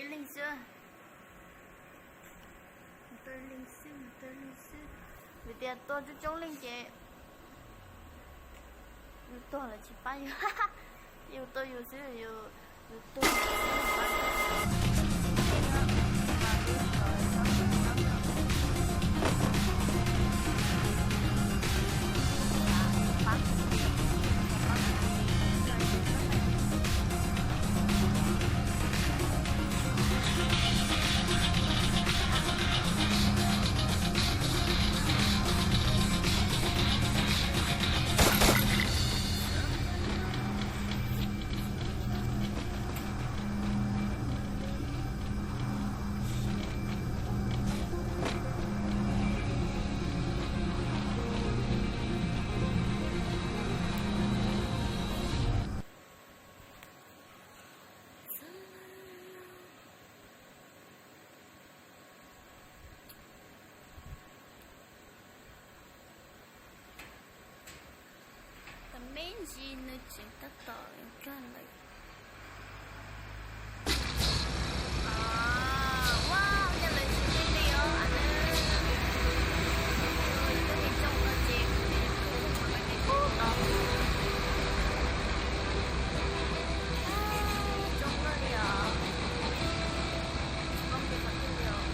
Leej xwb, leej xwb, leej xwb. Vim tias tua coob coob leej ces yus tuag lawv tsis pab yus. Yus tua yus xwb, yus, yus tuag. Tam me ntsis nws tseem tab tom kag lawm. Ua cas lawv tsis li li os, cov niam tsoo no ces kuv tsis pub qhov no ces kuv tau. Tsoo luaj li os. Tsis paub nqis qhov twg li os.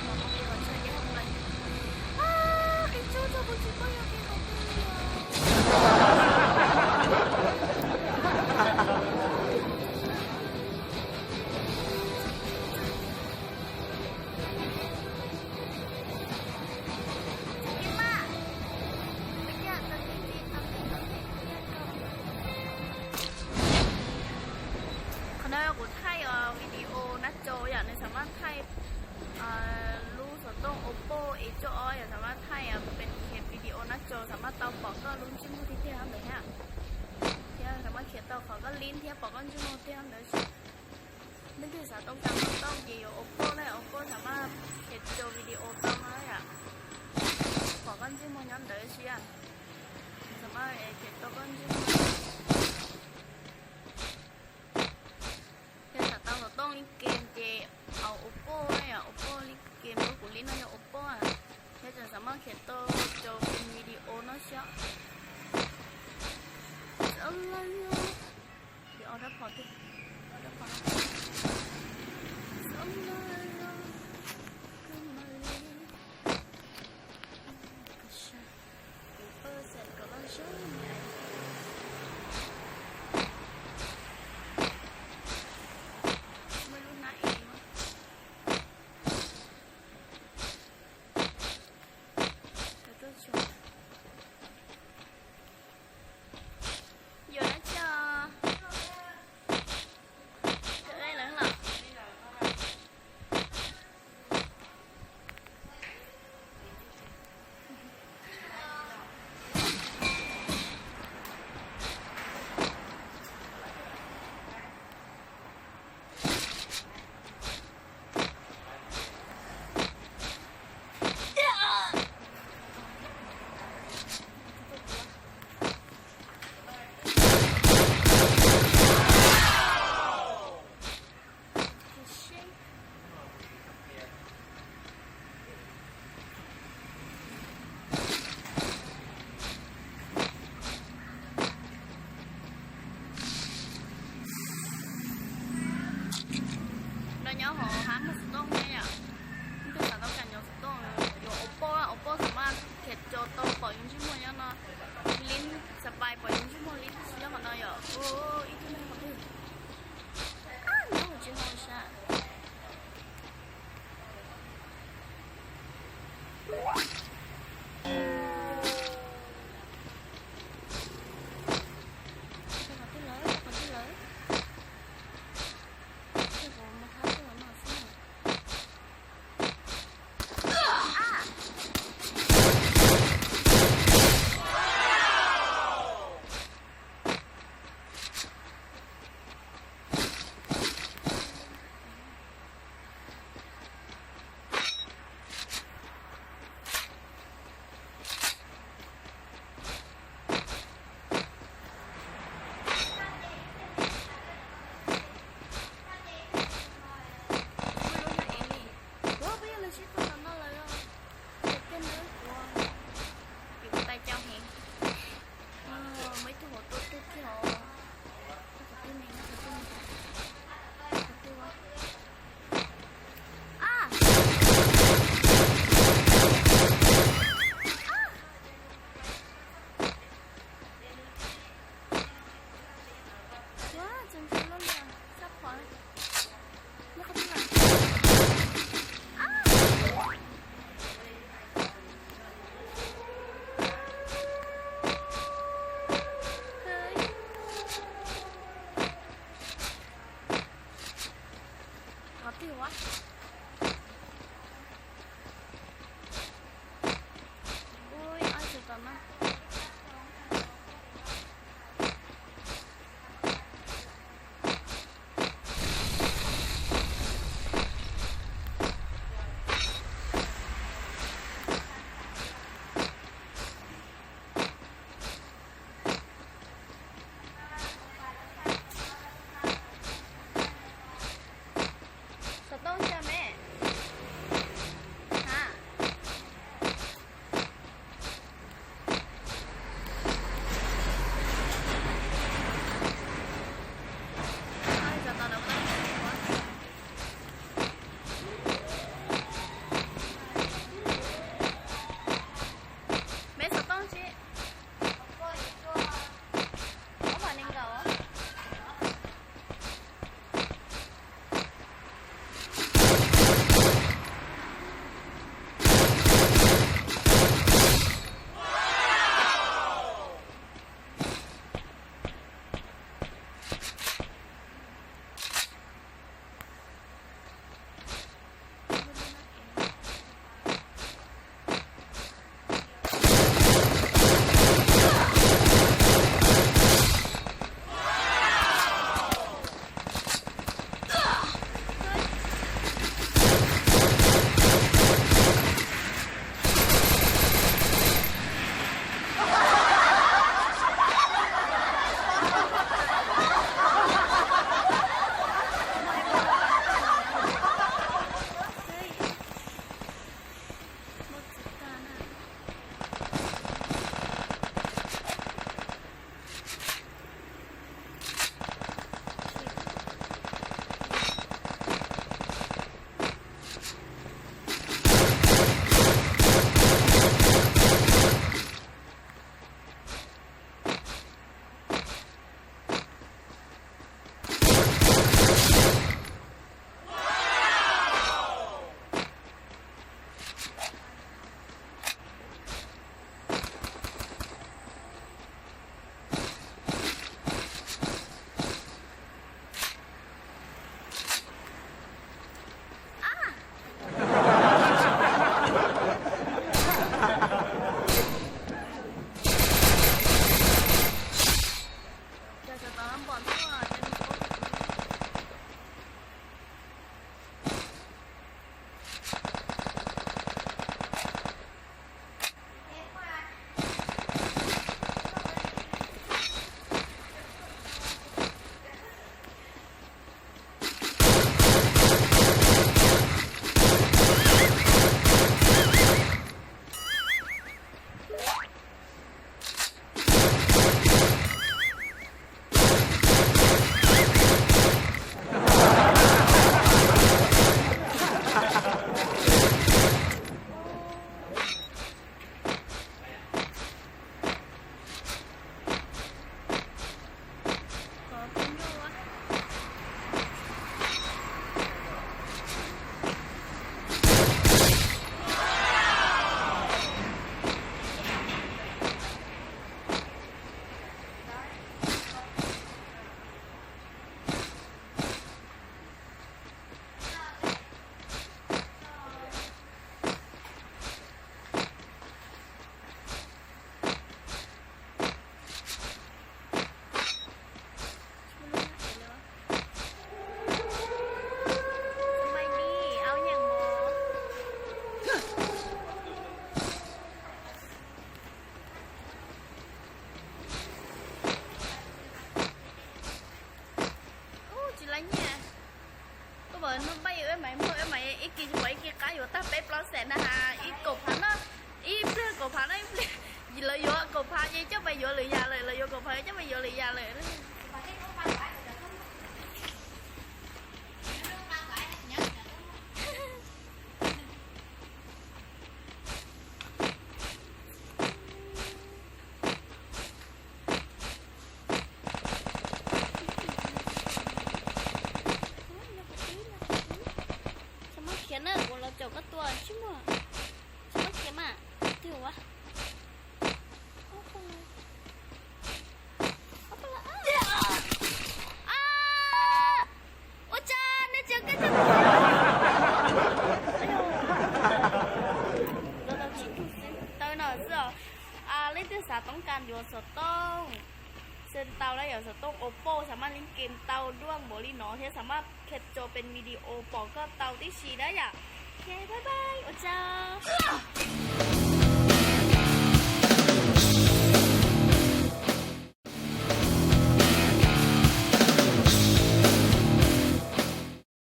Qhov twg os, qhov twg os. Qhov tsuj tsuj kuv tsis paub yog qhov twg li os. Qhov no kuv thaij video nab tso yom, nws xam maj thaij lub xov tooj Oppo X Pro ob yom, xam maj thaij pem khiav video nab tso xam maj tau pom koj lub ntsej muag tiag tiag ntawd thiab. Thiab xam maj khiav tau qhov koj lib thiab pom koj ntsej muag tiag ntawd. Leej twg xav tau kas xov tooj ces yuav Oppo na, Oppo xam maj khiav tso video tau no yom. Pom koj ntsej muag nyob ntawd xwb yom. Xam maj khiav tau koj ntsej muag. Yog xav tau xov tooj li game ces au Oppo, yog Oppo li game, kuv li no yog Oppo. Yog tseem xav maj khiav tau tso video no xwb. Yuav dab tsi? Lawm los? No nyob hauv hab muag xov tooj thiab yom. Leej twg xav tau kas nyob xov tooj yuav Oppo, Oppo xam maj khiav tso tau pom yus ntsej muag nyob no. Li xas pais pom yus ntsej muag li tsis nyob qhov no yom. Ib tug neeg qhov twg? Nyob hauv tsis hauv sab. Qhov twg lawm? Qhov twg lawm? Kuv mus hab tuaj no xwb. Qhov twg ua? Ui, ob tug tom no. Xov tooj tsis me? Ha. Me xov tooj tsis? Ob phav nees nkaum. Ub, tsis laj nyiaj. Koj pom nug npaj wb mas muaj wb mas ib ke tsis pom ib ke qab yuav tag peb plaub xees na has ib kaum phav no, ib pliag kaum phav no ib pliag, lawv yuav kaum phav ces coj pais yuav lwm yam lawm, lawv yuav kaum phav coj pais yuav lwm yam lawm. Xwb os. Leej twg xav toob kas yuav xov tooj, xav tau na, yuav xov tooj Oppo, xav maj lib kem tau duaj npaum li no thiab xav maj khe tso pem video pom koj tau tib si na yom. Ok, bye bye, ua tsaug.